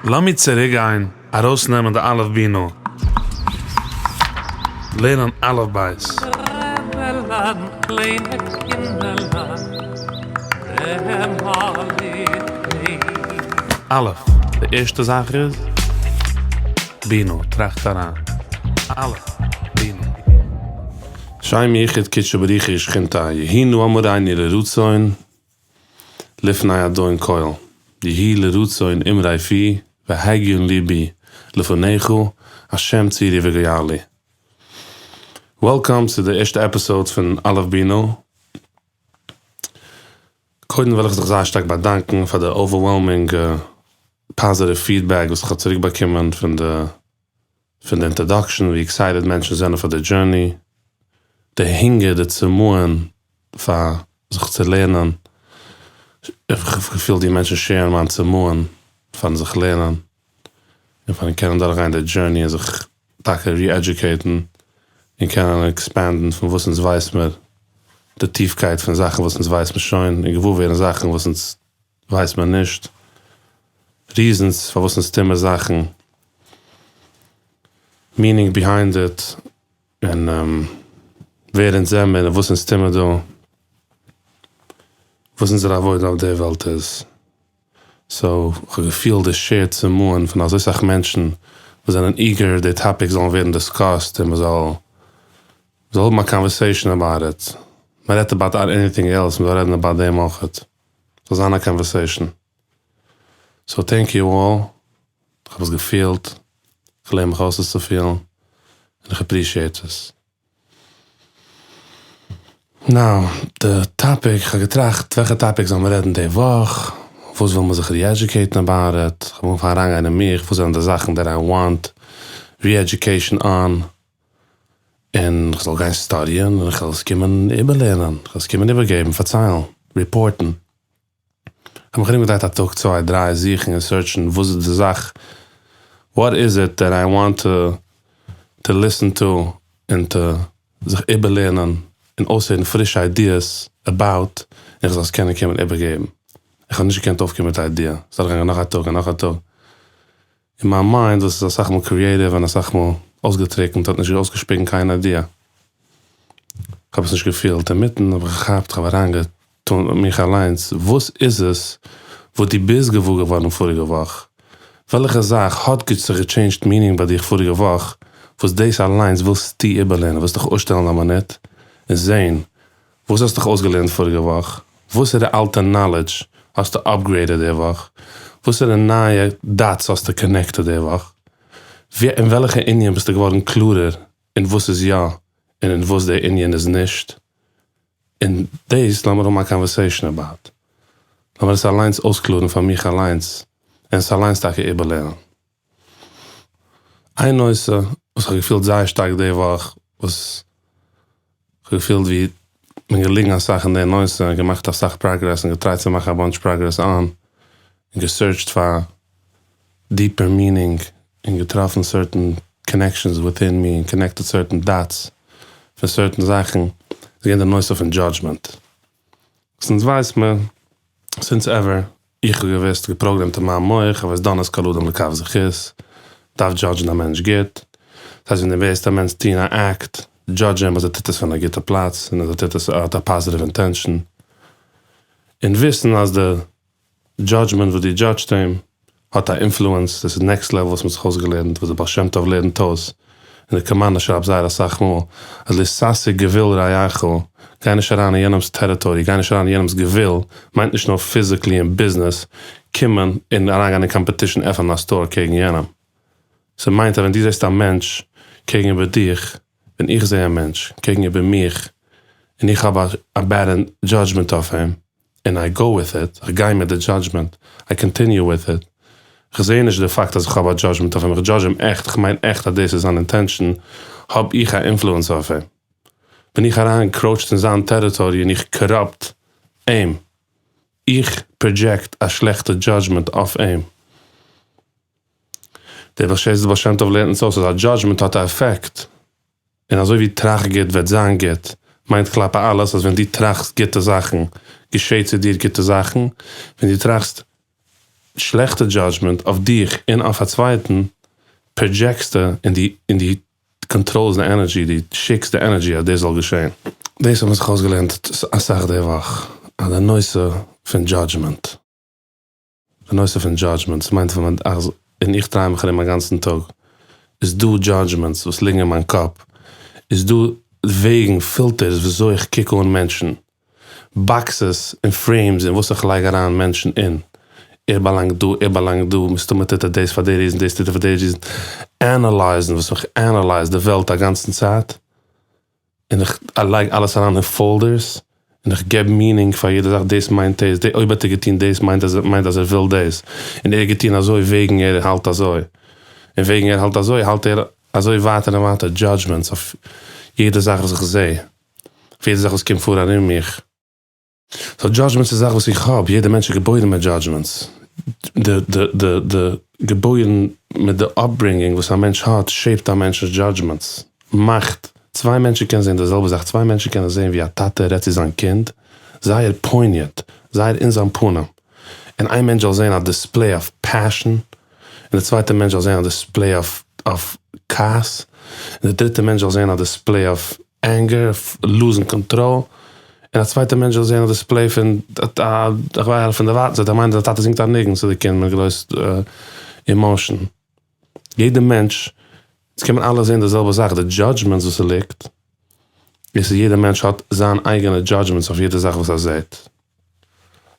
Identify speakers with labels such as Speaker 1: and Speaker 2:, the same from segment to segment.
Speaker 1: לאמיר צוריק גיין ארויסנעמען די אלף בינה, לערנען אלף בית.
Speaker 2: רעבעלען קליינע קינדערלעך,
Speaker 1: אלף, די ערשטע זאך איז, בינה, טראכט אריין. אלף, בינה.
Speaker 3: לשם יחוד קודשא בריך הוא ושכינתיה, יהיו נא אמרינו לרצון לפני אדון כל, יהיו לרצון אמרי פי והגיון ליבי לפניך, השם צורי וגואלי. וועלקאם צו די ערשטע עפיסאוד פון אלף בינה. קודם וויל איך זיך זייער שטארק באדאנקן פאר די אווערוועלמינג פאזיטיוו פידבעק וואס איך האב צוריק באקומען פון די פון די אינטראדאקשען ווי עקסייטעד מענטשן זענען פאר די דזשורני, די הונגער די צמאון פאר זיך צו לערנען, איך האב געפילט ווי מענטשן שעירן מיין צמאון פארן זיך לערנען און פארן קענען דורכגיין די דזשורני און זיך טאקע ריעדזשוקעיטן און קענען עקספענדן פון וואס אונז ווייס מיר, די טיפקייט פון זאכן וואס אונז ווייס מיר שוין און געוואר ווערן זאכן וואס אונז ווייסט מען נישט, ריזענס פארוואס אונז טוהן מיר זאכן, מינינג ביהיינד איט, און ווער אונז זעמיר און וואס אונז טוהן מיר דא, וואס אונזער עבודה אויף די וועלט איז. סאו, כ'האב געפילט די שעירד צמאון פון אזוי סאך מענטשן וואס זענען איגער די טאפיק זאלן ווערן דיסקאסט און מ'זאל מ'זאל האבן א קאנווערסעישאן אבאוט איט. מ'רעדט אבאוט עניטינג עלס, מ'זאל רעדן אבאוט דעם אויכעט. זאל זיין א קאנווערסעישאן. סאו טענק יו אלל, כ'האב עס געפילט, כ'לערן מיך אויס עס צו פילן, און איך עפרישיעט עס. נאו, די טאפיק, כ'האב געטראכט וועלכע טאפיק זאל מען רעדן די וואך, וואס וויל מען זיך ריעדזשוקעיטן אבאוט איט, כ'האב אנגעפאנגען אריינגיין אין מיך, וואס זענען די זאכן דעט איי וואנט ריעדזשוקעישן אן, און כ'זאל גיין סטאדיען און כ'זאל עס קומען איבערלערנען, כ'זאל עס קומען איבערגעבן, פארציילן, ריפארטן. כ'האב מיך ארומגעדרייט א טאג צוויי דריי זוכן און סערטשן וואס איז די זאך, וואט איז איט דעט איי וואנט טו טו ליסן טו און טו זיך איבערלערנען און אויסהערן פרישע איידיעס עבאוט און כ'זאל עס קענען קומען איבערגעבן. איך האב נישט געקענט אויפקומען מיט א איידיע, ס'איז דורכגעגאנגען נאך א טאג און נאך א טאג. און מיין מיינד וואס איז אסאך מאל קריעטיוו און אסאך מאל אויסגעטריקנט האט נישט אויסגעשפיגן קיין איידיע. כ'האב עס נישט געפילט. אינמיטן האב איך געכאפט, כ'האב אריינגעטון מיט מיך אליינס, וואס איז עס וואס דו ביסט געוואר געווארן פאריגע וואך? וועלכע זאך האט זיך געטשעינדזשט מינינג ביי דיך פאריגע וואך וואס דאס אליינס ווילסטו איבערלערנען, ווילסט דיך אפשטעלן א מינוט און זען וואס האסט דיך אויסגעלערנט פאריגע וואך? וואסערע אלטע נאלעדזש האסטו אפגרעידעד די וואך? וואסערע נייע דאטס האסטו קאנעקטעד די וואך? אין וועלכע ענין ביסטו געווארן קלארער אין וואס איז יא און אין וואס די ענין איז נישט? און דאס לאמיר האבן א קאנווערסעישאן אבאוט. לאמיר עס אליינס אויסקלארן פאר מיך אליינס און עס אליינס טאקע איבערלערנען. איין נושא וואס כ'האב געפילט זייער שטארק די וואך, וואס כ'האב געפילט ווי כ'בין געליגן אסאך אין די נושא און געמאכט אסאך פראגרעס און געטרייט צו מאכן א באנטש פראגרעס אן, און געסערטשט פאר דיפער מינינג און געטראפן סערטען קאנעקשאנס וויטין מי און קאנעקטעד סערטען דאטס פון סערטען זאכן, איז געווען די נושא פון דזשאדזשמענט. וואס אונז ווייס מיר סינס עווער איך האב געוואוסט, געפראגרעמט אין מיין מח, הוי דן את כל אדם לכף זכות, דארף דזשאדזשן א מענטש גוט, דאס הייסט ווען דו זעסט א מענטש טוהן א אקט, דזשאדזש אים אז ער טוט עס פון א גוטע פלאץ, און אז ער טוט עס ער האט א פאזיטיוו אינטענשאן, און וויסן אז די דזשאדזשמענט וואס דו דזשאדזשט אים האט א אינפלוענס, דאס איז נעקסט לעוועל וואס מ'האט זיך אויסגעלערנט, וואס דער בעל שם טוב לערנט אויס, און דער קאמארנער שרייבט זייער אסאך מאל, אז לא תסיג גבול רעך, גיי נישט אריין אין יענעמ'ס טעריטארי, גיי נישט אריין אין יענעמ'ס גבול, מיינט נישט נאר פיזיקלי אין ביזנעס, קומען און אריינגיין אין קאמפעטישן עפענען א סטאר קעגן יענעם. ס'מיינט אז ווען דו זעסט א מענטש קעגן איבער דיך, ווען איך זע א מענטש קעגן איבער מיך, און איך האב א בעד דזשאדזשמענט אויף אים, און איי גאו וויט איט, איך גיי מיט די דזשאדזשמענט, איי קאנטיניו וויט איט, איך זעה נישט די פאקט אז איך האב א דזשאדזשמענט אויף אים, איך דזשאדזש אים עכט, איך מיין עכט אז דאס איז זיין אינטענשאן, האב איך א אינפלוענס אויף אים. בין איך אריין ענקראוטשט אין זיין טעריטארי און איך קאראפט אים. איך פראדזשעקט א שלעכטע דזשאדזשמענט אויף אים. דער בעל שם טוב לערנט אונז אויס אז א דזשאדזשמענט האט א עפעקט. און אזוי ווי טראכט גוט וועט זיין גוט, מיינט כלפי אלעס אז ווען דו טראכסט גוטע זאכן, געשעט צו דיר גוטע זאכן, ווען דו טראכסט. שלעכטע דזשאדזשמענט אויף דיך און אויף א צווייטן, פראדזשעקסטו און דו און דו קאנטראלסט די ענערדזשי, דו שיקסט די ענערדזשי אז דאס זאל געשען. דאס האבן מיר זיך אויסגעלערנט אסאך די וואך, אז די נושא פון דזשאדזשמענט. די נושא פון דזשאדזשמענט, ס'מיינט ווען מען אז, און איך דריי מיך ארום א גאנצן טאג, איז דא דזשאדזשמענטס וואס ליגן אין מיין קאפ, איז דא וועגן, פילטערס וויאזוי איך קוק אן מענטשן, באקסעס און פרעימס אין וואס איך לייג אריין מענטשן אין, ער באלאנגט דא, ער באלאנגט דא, מסתמא טוט ער דאס פאר די ריזן, דאס טוט ער פאר די ריזן, ענעלייזן וואס איך ענעלייז די וועלט א גאנצן צייט. און איך לייג אלעס אריין אין פאלדערס, און איך געב מינינג פאר יעדע זאך, דאס מיינט דאס, אויב האט ער געטון דאס מיינט אז מיינט אז ער וויל דאס, און ער האט געטון אזוי וועגן ער האלט אזוי, און וועגן ער האלט אזוי האלט ער אזוי ווייטער און ווייטער, דזשאדזשמענטס אויף יעדע זאך וואס איך זע, אויף יעדע זאך וואס קומט פאר ארום מיך. סאו דזשאדזשמענטס איז א זאך וואס איך האב, יעדע מענטש איז געבוירן מיט דזשאדזשמענטס, די די די די געבוירן מיט די אפברינגינג וואס א מענטש האט שעיפט א מענטש'ס דזשאדזשמענטס, מאכט, צוויי מענטשן קענען זען די זעלבע זאך, צוויי מענטשן קענען זען ווי א טאטע רעדט צו זיין קינד, זייער פויניענט, זייער אין זיין פנים, און איין מענטש זאל זען א דיספלעי אוו פעשען, און די צווייטע מענטש זאל זען א דיספלעי אוו כעס, און די דריטע מענטש זאל זען א דיספלעי אוו ענגער, לוזן קאנטראל, און א צווייטע מענטש זאל זען א דיספלעי פון א, פון דערווייטנס וועט ער מיינען אז די טאטע זינגט א ניגון צו די קינד מיט גרויס אימאושען. יעדע מענטש, אונז קען מען אלע זען די זעלבע זאך, די דזשאדזשמענטס וואס ס'ליגט, איז יעדע מענטש האט זיין אייגענע דזשאדזשמענטס אויף יעדע זאך וואס ער זעט.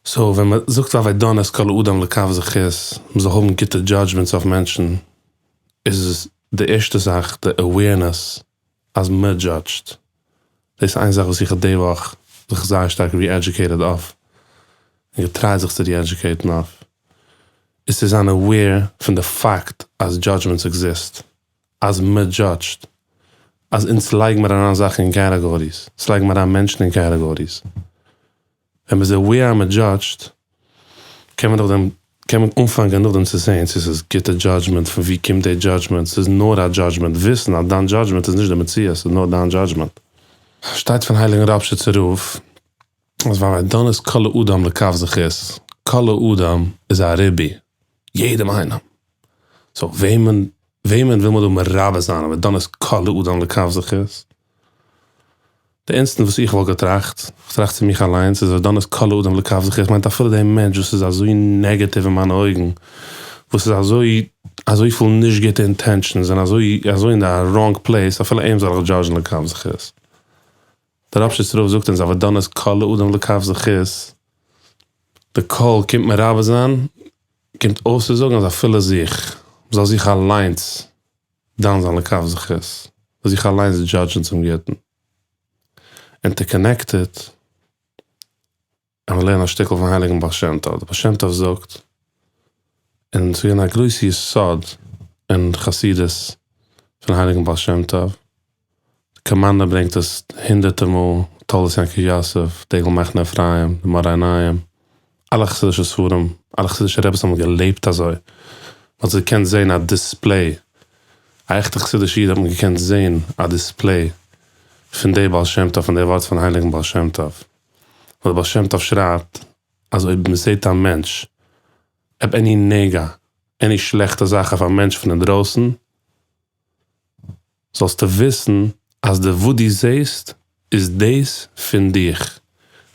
Speaker 3: סאו ווען מען זאגט והוי דן את כל האדם לכף זכות, מען זאל האבן גוטע דזשאדזשמענטס אויף מענטשן, איז עס די ערשטע זאך די עוועירנעס אז מען דזשאדזשט. דאס איז איין זאך וואס איך האב די וואך זיך זייער שטארק ריעדזשוקעיטעד אויף, און געטרייט זיך צו ריעדזשוקעיטן אויף, איז צו זיין עוועיר פון די פאקט אז דזשאדזשמענטס עקזיסט, אז מען דזשאדזשט, אז אונז לייג מיר אריין זאכן אין קעטעגאריס, אונז לייג מיר אריין מענטשן אין קעטעגאריס. ווען מ'איז עוועיר אז מ'דזשאדזשט, קען מען נאכדעם, קען מען אנפאנגען נאכדעם צו זעהן צו ס'איז גוטע דזשאדזשמענט, פון וואו קומט די דזשאדזשמענט, ס'איז נאר א דזשאדזשמענט, וויסן אז דיין דזשאדזשמענט איז נישט די מציאות, ס'איז נאר דיין דזשאדזשמענט. שטייט פון הייליגן ראפשיצער רב אז והוי דן את כל האדם לכף זכות, כל האדם איז א ריבוי, יעדעם איינעם. סאו וועמען וועמען וויל מען דא מרבה זיין והוי דן את כל האדם לכף זכות? די אינסטענט וואס איך וואלט געטראכט, איך טראכט צו מיך אליינס, איז והוי דן את כל האדם לכף זכות מיינט אפילו דעם מענטש וואס איז אזוי נעגעטיוו אין מיינע אויגן, וואס איז אזוי אזויפיל נישט גוטע אינטענשאנס און אזוי אזוי אין די ראנג פלעיס, אפילו אים זאל איך דזשאדזשן לכף זכות. דער ראפשיצער רב זאגט אונז והוי דן את כל האדם לכף זכות, די כל קומט מרבה זיין, קומט אויס צו זאגן אז אפילו זיך, מ'זאל זיך אליינס דן זיין לכף זכות, מ'זאל זיך אליינס דזשאדזשן צום גוטן. און טו קאנעקט איט, און מיר לערנען א שטיקל פון הייליגן בעל שם טוב, דער בעל שם טוב זאגט, און ס'איז געווען א גרויסע יסוד אין חסידות פון הייליגן בעל שם טוב, קאמארנא ברענגט עס הונדערטער מאל, תולדות יעקב יוסף, דגל מחנה אפרים, די מאור עיניים, אלע חסידישע ספרים, אלע חסידישע רביס האבן געלעבט אזוי, מען האט זיי געקענט זען א דיספלעי, א עכטע חסידישע איד האט מען געקענט זען א דיספלעי פון די בעל שם טוב, פון די ווארט פון הייליגן בעל שם טוב, ווייל די בעל שם טוב שרייבט אז אויב מען זעט א מענטש, אויב עני נגע, עני שלעכטע זאך אויף א מענטש פון אינדרויסן, זאלסטו וויסן אז די וואס דו זעסט איז דאס פון דיך,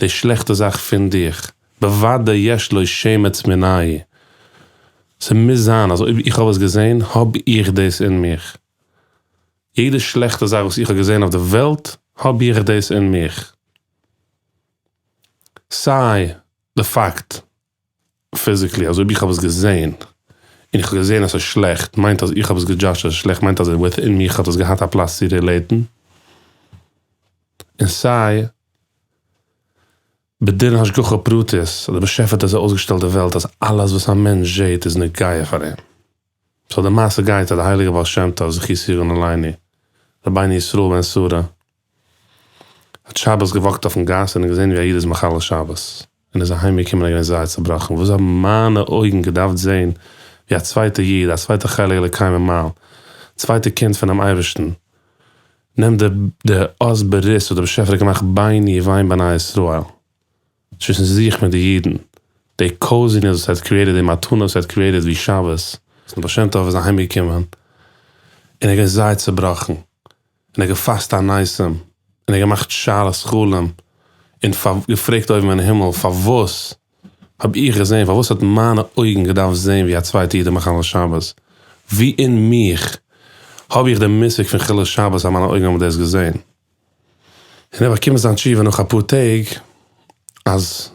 Speaker 3: די שלעכטע זאך פון דיך, בוודאי יש לו שמץ מינהו, ס'מוז זיין אז אויב איך האב עס געזען האב איך דאס אין מיך, יעדע שלעכטע זאך וואס איך האב געזען אויף די וועלט האב איך דאס אין מיך, סיי די פאקט פיזיקלי אז אויב איך האב עס געזעהן און איך האב געזעהן אז ס'איז שלעכט מיינט אז איך האב עס געדזשאדזשט אז ס'איז שלעכט מיינט אז וויטין מיך האט עס געהאט א פלאץ צו רילעיטן און סיי בדין השגחה פרטית אז דער באשעפער האט אזוי אויסגעשטעלט די וועלט אז אלעס וואס א מענטש זעהט איז נוגע פאר אים. סאו די מעשה גייט אז די הייליגע בעל שם טוב זכותו יגן עלינו, רבינו ישראל בן שרה, האט שבת געוואקט אויפן גאס און געזען ווי א איד איז מחלל שבת, און איז אהיים געקומען און געווען זייער צובראכן, וואס האבן מיינע אויגן געדארפט זען ווי א צווייטע איד, א צווייטע חלק אלוקי ממעל, צווייטע קינד פונעם אייבערשטן, נעמט די די אות ברית וואס דער באשעפער האט געמאכט ביני ובין בני ישראל, צווישן זיך מיט די אידן. די קאוזינעס וואס ער האט קריעטעד, די מתנה וואס ער האט קריעטעד ווי שבת. דער בעל שם טוב איז אהיים געקומען און ער איז געווען זייער צובראכן, און ער האט געפאסט תעניתים, און ער האט געמאכט שאלת חלום, און געפרעגט אויבן אין הימל פארוואס האב איך געזען, פארוואס האט מיינע אויגן געדארפט זען ווי א צווייטע איד איז מחלל שבת, ווי אין מיך האב איך די מושג פון חילול שבת אז מיינע אויגן האבן דאס געזען. און ער האט באקומען זיין תשובה נאך אפאר טעג אז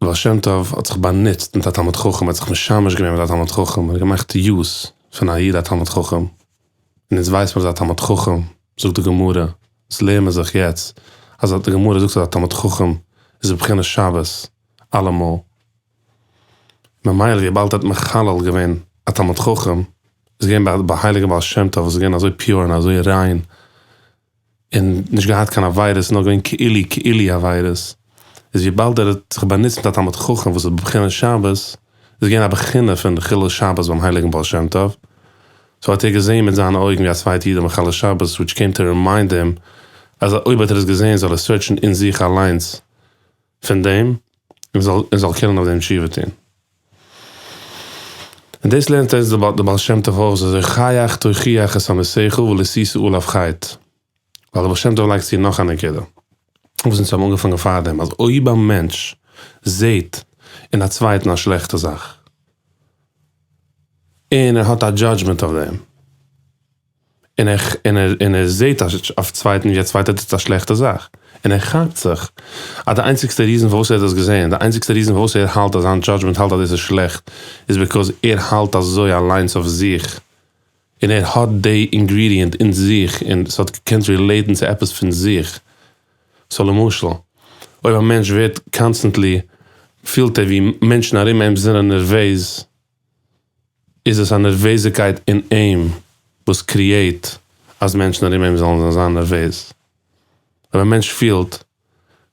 Speaker 3: דער בעל שם טוב האט זיך באנוצט מיט א תלמיד חכם, ער האט זיך משמש געווען מיט א תלמיד חכם, ער האט געמאכט יוז פון א איד א תלמיד חכם, און אונז ווייס מיר אז א תלמיד חכם, זאגט די גמרא, דאס לערן מיר זיך יעצט, אז די גמרא זאגט אז א תלמיד חכם איז בבחינת שבת אלעמאל, ממילא וויבאלד ער האט מחלל געווען א תלמיד חכם, איז געווען ביי די הייליגע בעל שם טוב וואס איז געווען אזוי פיור און אזוי ריין, און נישט געהאט קיין עבירות נאר געווען כאילו כאילו עבירות, איז וויבאלד ער האט זיך באנוצט מיט א תלמיד חכם וואס איז בבחינת שבת, איז געווען א בחינה פון חילול שבת ביים הייליגן בעל שם טוב, סאו האט ער געזען מיט זיינע אויגן ווי א צווייטע איד איז מחלל שבת, וויטש קעים טו רימיינד הים אז אויב האט ער עס געזען זאל ער סערטשן אין זיך אליינס פון דעם און זאל און זאל קענען אויף דעם תשובה טון. און דאס לערנט אונז דער בעל שם טוב אויס אז הוכח תוכיח את עמיתך ולא תשא עליו חטא. ווייל דער בעל שם טוב לייגט צו נאך א נקודה וואס אונז האבן אנגעפאנגען פארדעם, אז אויב א מענטש זעט אין א צווייטן א שלעכטע זאך, און ער האט א דזשאדזשמענט אויף דעם, און ער און ער און ער זעהט אויף צווייטן ווי א צווייטער טוט א שלעכטע זאך, און ער כאפט זיך אז די איינציגסטע ריזען פארוואס ער האט עס געזעהן, די איינציגסטע ריזען פארוואס ער האלט אז זיין דזשאדזשמענט האלט אז דאס איז שלעכט, איז ביקאוז ער האלט אזוי אליינס אויף זיך, און ער האט די אינגרידיענט אין זיך, און ס'האט געקענט רילעיטן צו עפעס פון זיך. סאו למשל, אויב א מענטש ווערט קאנסטענטלי, פילט ער ווי מענטשן ארום אים זענען נערוועז, איז עס א נערוועזיקייט אין אים וואס קריעט אז מענטשן ארום אים זאלן זיין נערוועז. אויב א מענטש פילט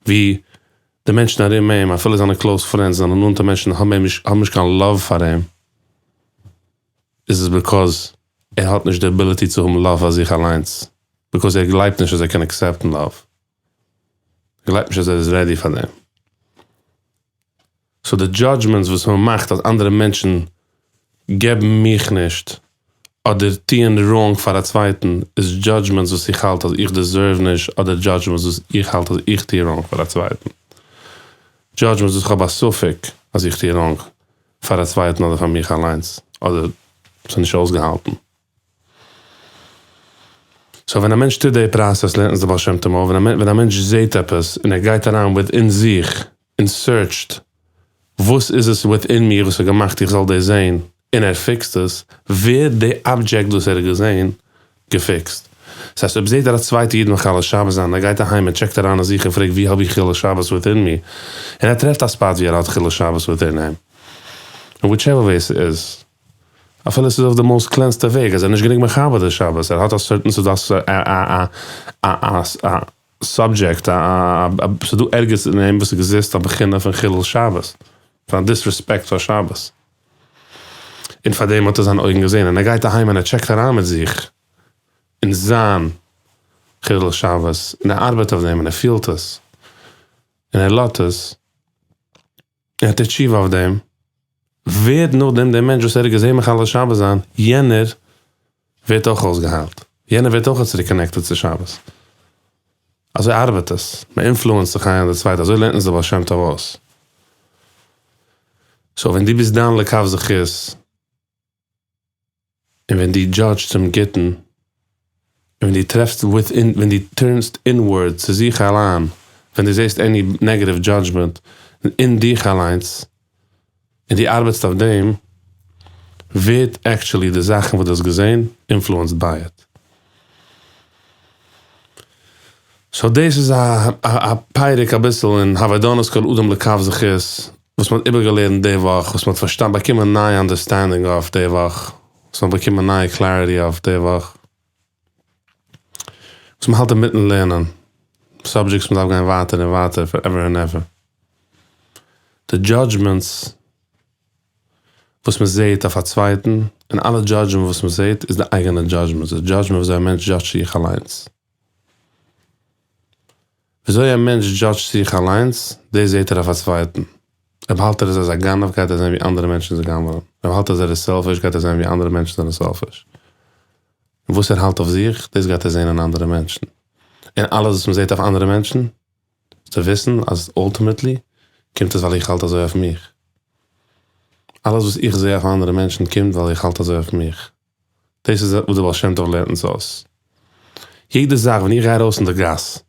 Speaker 3: ווי די מענטשן ארום אים, אפילו זיינע קלאוז פרענדס, זיינע נאנטע מענטשן האבן אים נישט, האבן נישט קיין לאוו פאר אים, איז עס ביקאז ער האט נישט די עביליטי צו האבן לאוו פאר זיך אליינס, ביקאז ער גלייבט נישט אז ער קען עקסעפטן לאוו. ער גלייבט נישט אז ער איז רעדי פאר דעם. סאו די דזשאדזשמענטס וואס מען מאכט אז אנדערע מענטשן געבן מיך נישט אדער טוען ראנג פאר א צווייטן איז דזשאדזשמענטס וואס איך האלט אז איך דעזערוו נישט אדער דזשאדזשמענטס וואס איך האלט אז איך טוה ראנג פאר א צווייטן. דזשאדזשמענטס וואס איך האב א ספק אז איך טוה ראנג פאר א צווייטן אדער פאר מיך אליינס אדער ס'איז נישט אויסגעהאלטן. סאו ווען א מענטש טוט די פראסעס לערנט אונז די בעל שם טוב אויף, ווען א מענטש זעהט עפעס און ער גייט אריין וויטין זיך און סערטשט וואס איז עס וויטין מיר וואס האט געמאכט איך זאל דאס זעהן און ער פיקסט עס, ווערט די אבדזשעקט וואס ער האט געזעהן געפיקסט. ס'הייסט אויב זעהט ער א צווייטע איד מחלל שבת זיין און ער גייט אהיים און טשעקט אריין אין זיך און פרעגט ווי האב איך חילול שבת וויטין מיר און ער טרעפט א ספאט ווי ער האט חילול שבת וויטין אים און וויטשעווער וועי ס'איז. אפילו עס איז אויף די מאוסט קלענסטע וועג, אז ער איז נישט גענוג מכבד די שבת, ער האט א סערטען ס'איז דא א א א סאבדזשעקט, א א ס'איז דא ערגעץ אין אים וואס עקזיסט א בחינה פון חילול שבת, פון א דיסרעספעקט פאר שבת, און פאר דעם האט ער זיינע אויגן געזען, און ער גייט אהיים און ער טשעקט אריין מיט זיך אין זיין חילול שבת, און ער ארבעט אויף דעם און ער פילט עס, און ער לאזט עס. און ער טוט תשובה אויף דעם, ווערט נאכדעם דער מענטש וואס ער האט געזען מחלל שבת זיין, יענער ווערט אויך אויסגעהיילט, יענער ווערט אויך צוריק קאנעקטעד צו שבת. אזוי ארבעט עס, מען אינפלוענסט זיך איינער די צווייטע, אזוי לערנט אונז דער בעל שם טוב אויס. סאו ווען דו ביסט דן לכף זכות, און ווען דו דזשאדזשסט צום גוטן, און ווען דו טרעפסט וויטין, ווען דו טורנסט אינווארד צו זיך אליין, ווען דו זעסט עני נעגעטיוו דזשאדזשמענט אין דיך אליינס, און דו ארבעטסט אויף דעם, ווערט עקטשולי די זאכן וואס דו האסט געזען אינפלוענסד ביי איט. סאו דאס איז א א פרק אביסל אין הוי דן את כל אדם לכף זכות וואס מ'האט איבערגעלערנט די וואך, וואס מ'האט פארשטאנען, באקומען נייע אנדערסטענדינג אויף די וואך, וואס מ'האט באקומען נייע קלעריטי אויף די וואך, וואס מ'האלט אינמיטן לערנען, סאבדזשעקטס מ'דארף גיין ווייטער און ווייטער פארעווער ענד עווער. די דזשאדזשמענטס וואס מ'זעהט אויף א צווייטן, און אלע דזשאדזשמענט וואס מ'זעהט איז די אייגענע דזשאדזשמענט, די דזשאדזשמענט וויאזוי א מענטש דזשאדזשט זיך אליינס. וויאזוי א מענטש דזשאדזשט זיך אליינס, דאס זעט ער אויף א צווייטן. אויב האלט ער אז ער איז א גנב גייט ער זען ווי אנדערע מענטשן זיי גנב'נען. אויב האלט ער אז ער איז סעלפיש גייט ער זען ווי אנדערע מענטשן זענען סעלפיש. און וואס ער האלט אויף זיך דאס גייט ער זען אין אנדערע מענטשן. און אלעס וואס מ'זעט אויף אנדערע מענטשן צו וויסן אז אולטימעטלי קומט עס ווייל איך האלט אזוי אויף מיך. אלעס וואס איך זע אויף אנדערע מענטשן קומט ווייל איך האלט אזוי אויף מיך. דאס איז וואס דער בעל שם טוב לערנט אונז אויס. יעדע זאך ווען איך גיי ארויס אין די גאס,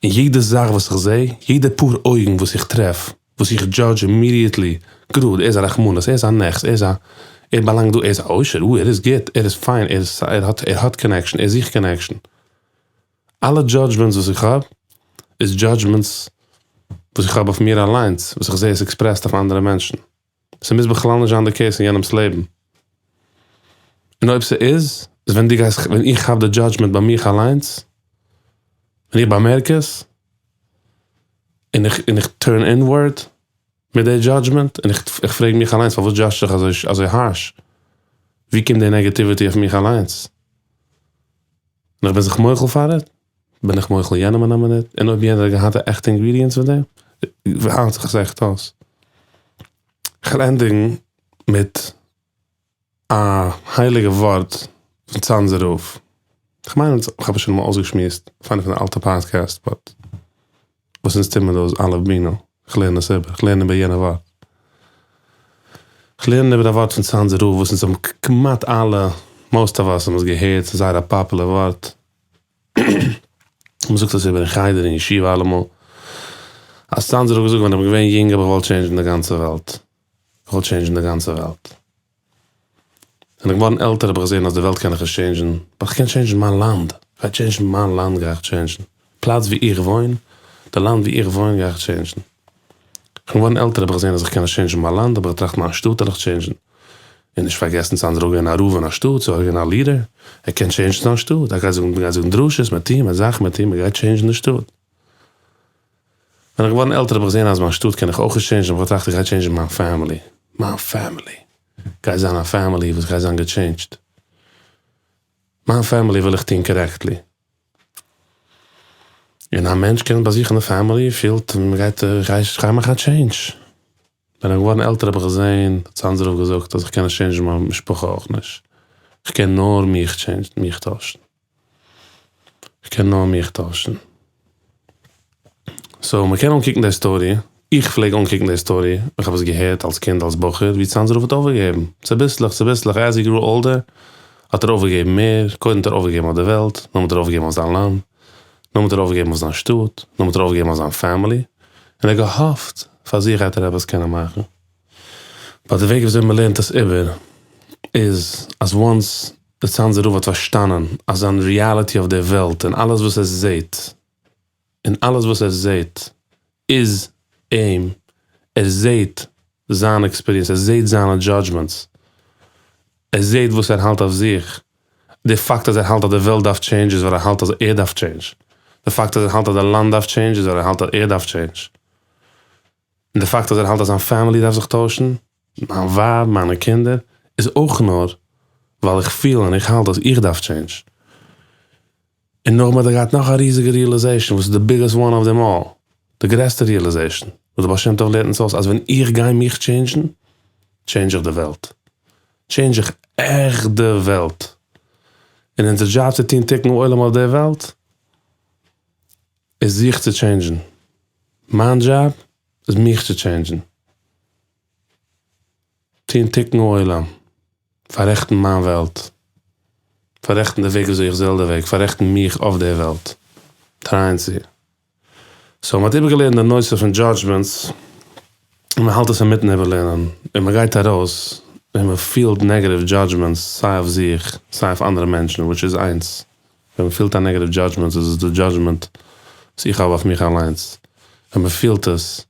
Speaker 3: און יעדע זאך וואס איך זע, יעדע פאר אויגן וואס איך טרעף, וואס איך דזשאדזש אימידיעטלי, גראד, ער איז א רחמנות, ער איז א נעכס, ער איז א, ער באלאנגט דא, ער איז א עושר, אוי ער איז גוט, ער איז פיין, ער איז, ער האט, ער האט קאנעקשאן, ער זוכט קאנעקשאן. אלע דזשאדזשמענטס וואס איך האב, איז דזשאדזשמענטס וואס איך האב אויף מיר אליינס, וואס איך זע עס עקספרעסט אויף אנדערע מענטשן. ס'מוז בכלל נישט זיין די קעיס אין יענעמ'ס לעבן. און אויב ס'איז, איז ווען דו גייסט, ווען איך כאפ די דזשאדזשמענט ביי מיך אליינס, ווען איך באמערק עס, און איך און איך טורן אינווארד מיט די דזשאדזשמענט, און איך איך פרעג מיך אליינס פארוואס דזשאדזש איך אזוי אזוי הארש? ווי קומט די נעגעטיוויטי אויף מיך אליינס? און איך בין זיך מוחל פאר איט, בין איך מוחל יענעם אין א מינוט, און אויב יענער האט געהאט די עכטע אינגרידיענטס פון דעם, היילט זיך עס עכט אויס. כ'וועל ענדיגן מיט א הייליגע ווארט פון צאנזער רב. כ'מיין אז כ'האב עס שוין אמאל אויסגעשמועסט אויף איינע פון די אלטע פאדקעסט, באט וואס אונז טוהן מיר דא איז אלף בינה, כ'לערן עס איבער, כ'לערן איבער יענע ווארט. כ'לערן איבער א ווארט פון צאנזער רב וואס אונז האבן כמעט אלע, מאוסט אוו אס, האבן עס געהערט, ס'איז זייער א פאפולער ווארט. מ'זאגט עס איבער אין חדר אין ישיבה אלעמאל. אז צאנזער רב האט געזאגט ווען איך בין געווען יונג האב איך געוואלט טשעינדזשן די גאנצע וועלט. געוואלט טשעינדזשן די גאנצע וועלט. ווען איך געווארן עלטער האב איך געזען אז די וועלט קען איך נישט טשעינדזשן, באט איך קען טשעינדזשן מיין לאנד. איך גיי טשעינדזשן מיין לאנד גיי איך טשעינדזשן. פלאץ ווי איך וואוין, די לאנד ווי איך וואוין גיי איך טשעינדזשן. איך בין געווארן עלטער האב איך געזען אז איך קען נישט טשעינדזשן מיין לאנד, האב איך געטראכט מיין שטאט וועל איך טשעינדזשן. און נישט פארגעסן צאנזער רב געווען א רב אין א שטאט, סאו ער איז געווען א לידער, ער קען טשעינדזשן זיין שטאט, ער גייט זאגן, מ'גייט זאגן דרשות, מ'עט טוהן, מ'עט זאכן, מ'עט טוהן, מ'גייט טשעינדזשן די שטאט. ווען איך געווארן עלטער האב איך געזען אז מיין שטאט קען איך אויך נישט טשעינדזשן, האב איך געטראכט איך גיי טשעינדזשן מיין פעמילי, מיין פעמילי גייט זיין א פעמילי וואס גייט זיין געטשעינדזשט, מיין פעמילי וויל איך טוהן קארעקטלי. און א מענטש קען ביי זיך אין די פעמילי פילט מ'גייט איך גיי מאכן א טשעינדזש. ווען איך געווארן עלטער האב איך געזען, האט צאנזער רב געזאגט אז איך קען נישט טשעינדזשן מיין משפחה אויך נישט, איך קען נאר מיך טשעינדזשן, מיך טוישן. איך קען נאר מיך טוישן. סאו מ'קען אנקוקן די סטארי, איך פלעג אנקוקן די סטארי, איך האב עס געהערט אלס קינד אלס בחור, ווי צאנזער רב האט אויפגעגעבן, צוביסלעך צוביסלעך עז הי גרו אולדער האט ער אויפגעגעבן מער, קודם האט ער אויפגעגעבן אויף די וועלט, נאכדעם האט ער אויפגעגעבן אויף זיין לאנד, נאכדעם האט ער אויפגעגעבן אויף זיין שטאט, נאכדעם האט ער אויפגעגעבן אויף זיין פעמילי, און ער האט געהאפט פאר זיך גייט ער עפעס קענען מאכן. באט די וועג וויאזוי מ'לערנט עס איבער איז אז וואנס די צאנזער רב האט פארשטאנען אז זיין ריאליטי אויף די וועלט און אלעס וואס ער זעהט און אלעס וואס ער זעהט איז אים, ער זעהט זיין עקספיריענס, ער זעהט זיינע דזשאדזשמענטס, ער זעהט וואס ער האלט אויף זיך, די פאקט אז ער האלט אז די וועלט דארף טשעינדזש איז ווייל ער האלט אז ער דארף טשעינדזש, די פאקט אז ער האלט אז די לאנד דארף טשעינדזש איז ווייל ער האלט אז ער דארף טשעינדזש, און די פאקט אז ער האלט אז זיין פעמילי דארף זיך טוישן, מיין ווייב, מיינע קינדער, איז אויך נאר ווייל איך פיל און איך האלט אז איך דארף טשעינדזש. און נאכדעם האט ער געהאט נאך א ריזיגע ריעלעזעישן וואס איז די ביגעסט וואן אוו דעם אלל, די גרעסטע ריעלעזעישן, וואס די בעל שם טוב לערנט אונז אויס אז ווען איך גיי מיך טשעינדזשן, טשעינדזש איך די וועלט. טשעינדזש איך עכט די וועלט. און אונזער דזשאב צו טון תיקון עולם אויף די וועלט, איז זיך צו טשעינדזשן. מיין דזשאב איז מיך צו טשעינדזשן. טון תיקון עולם. פאררעכטן מיין וועלט. פאררעכטן די וועג וויאזוי איך זע די וועג. פאררעכטן מיך אויף די וועלט. טרייען צו. סאו מ'האט איבערגעלערנט די נושא פון דזשאדזשמענטס, און מ'האלט עס אינמיטן איבערלערנען, און מ'גייט ארויס און מ'פילט נעגעטיוו דזשאדזשמענטס סיי אויף זיך סיי אויף אנדערע מענטשן, וויטש איז איינס, ווען מ'פילט א נעגעטיוו דזשאדזשמענט איז עס די דזשאדזשמענט וואס איך האב אויף מיך אליינס, ווען מ'פילט עס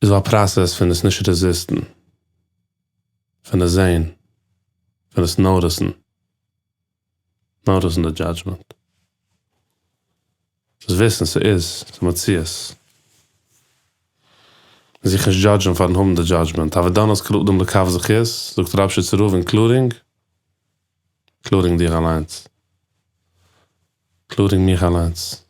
Speaker 3: איז דא א פראסעס פון עס נישט רעזיסטן, פון עס זעהן, פון עס נאוטיסן. נאוטיסן די דזשאדזשמענט. דאס וויסן ס'איז, ס'איז מציאות. זיך נישט דזשאדזשן פארן האבן די דזשאדזשמענט. הוי דן את כל אדם לכף זכות, זאגט ראפשיצער רב אינקלודינג, אינקלודינג דיך אליינס. אינקלודינג מיך אליינס.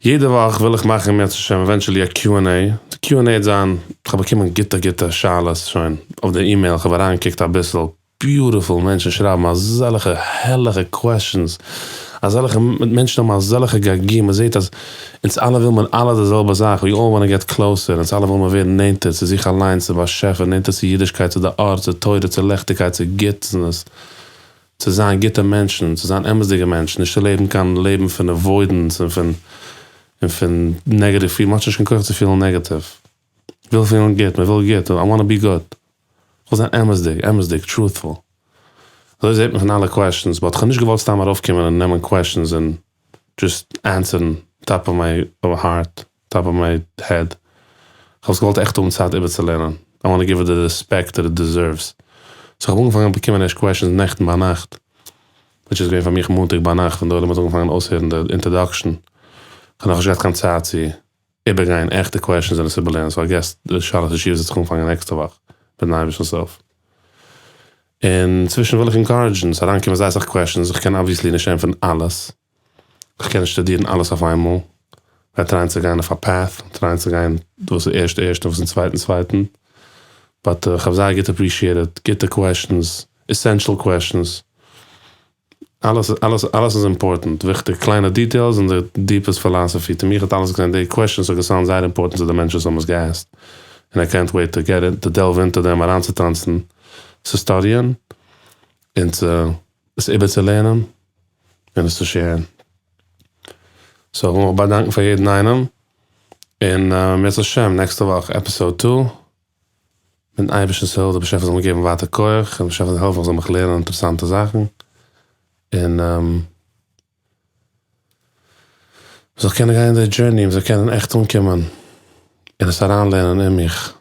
Speaker 3: יעדע וואך וויל איך מאכן אם ירצה השם עווענטשעלי א קיו ענד עי, די קיו ענד עי וועט זיין, כ'האב באקומען גוטע גוטע שאלות שוין אויף די אימעיל, כ'האב אריינגעקוקט אביסל, ביוטיפול, מענטשן שרייבן אזעלכע הערליכע קוועשאנס, אזעלכע, מענטשן האבן אזעלכע געגועים, מען זעט אז אונז אלע וויל מען אלע די זעלבע זאך, ווי אלל וואנט געט קלאוסער, אונז אלע וויל מען ווערן נענטער צו זיך אליינס, צו באשעפער, נענטער צו אידישקייט, צו די אור, צו תורה, צו לעכטיגקייט, צו גוטנעס, צו זיין גוטע מענטשן, צו זיין אמת'דיגע מענטשן, נישט צו לעבן קיין לעבן פון עוואוידענס און פון און פון נעגעטיוו פילן, מען האט נישט קיין כח צו פילן נעגעטיוו, מען וויל פילן גוט, מען וויל גוט, איי וואנט טו בי גוד, כ'וויל זיין אמת'דיג, אמת'דיג, טרוטפול. אזוי זעט מען פון אלע קוועשאנס, באט כ'האב נישט געוואלט סתם ארויפקומען און נעמען קוועשאנס און דזשאסט ענסערן טאפ אוו מיי הארט, טאפ אוו מיי העד. כ'האב עס געוואלט עכט האבן צייט איבערצולערנען, איי וואנט טו גיוו איט די רעספעקט דעט איט דעזערוס. סאו כ'האב אנגעפאנגען באקומען ערשט קוועשאנס נעכטן ביינאכט, וויטש איז געווען פאר מיך מאנטאג ביינאכט ווען די עולם האט אנגעפאנגען אויסהערן די אינטערדאקשן. כ'האב נאכנישט געהאט קיין צייט צו איבערגיין עכט די קוועשאנס און עס איבערלערנען, סאו איי געס די שאלות ותשובות וועט זיך אנפאנגען נעקסטע וואך מיטן אייבערשטנ'ס הילף. און צווישן וויל איך אינקארעדזשן, ס'איז אריינגעקומען זייער אסאך קוועשאנס, איך קען אבוויעסלי נישט ענטפערן אלעס, איך קען נישט שטודירן אלעס אויף איינמאל, כ'גיי טרייען צו גיין אויף א פעט, טרייען צו גיין וואס איז ערשט ערשט און וואס איז צווייטן צווייטן, באט איך האב זייער גוט אפרישיעטעד גוטע קוועשאנס, עסענשעל קוועשאנס. אלעס אלעס אלעס איז אימפארטענט, וויכטיג, קליינע דיטעילס און די דיפעסט פילאסעפי, טו מיך האט אלעס געזען די קוועשאנס האט געסאונד זייער אימפארטענט צו די מענטשן וואס האבן עס געעסקט, און איי קענט וועיט טו געט איט, טו דעלוו אינטו דעם אריינצוטאנצן, צו סטאדיען, און צו עס איבערצולערנען, און עס צו שעירן. סאו איך וויל מיך באדאנקן פאר יעדן איינעם, און אם ירצה השם נעקסטע וואך עפיסאוד טו. מיטן אייבערשטנ'ס הילף, דער באשעפער זאל מיר געבן ווייטער כח, און דער באשעפער זאל העלפן איך זאל מיך לערנען אינטערעסאנטע זאכן, און מ'זאל קענען גיין די דזשורני, מ'זאל קענען עכט אנקומען און עס אריינלערנען אין מיך.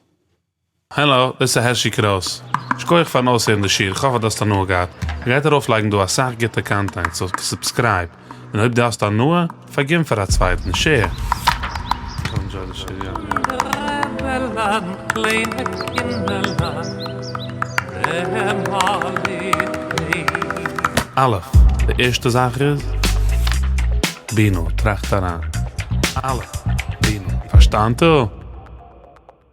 Speaker 1: העלא, דאס איז הערשי קרויס. שכוח פארן אויסהערן די שיעור, כ'האף אז דו האסט הנאה געהאט. מ'גייט ארויפלייגן דא אסאך גוטע קאנטענט, סאו סובסקרייב. און אויב דו האסט הנאה, פארגין פאר א צווייטן, שעיר. א', די ערשטע זאך איז, בינו, טראכט אריין. א', בינו, פארשטאנטו?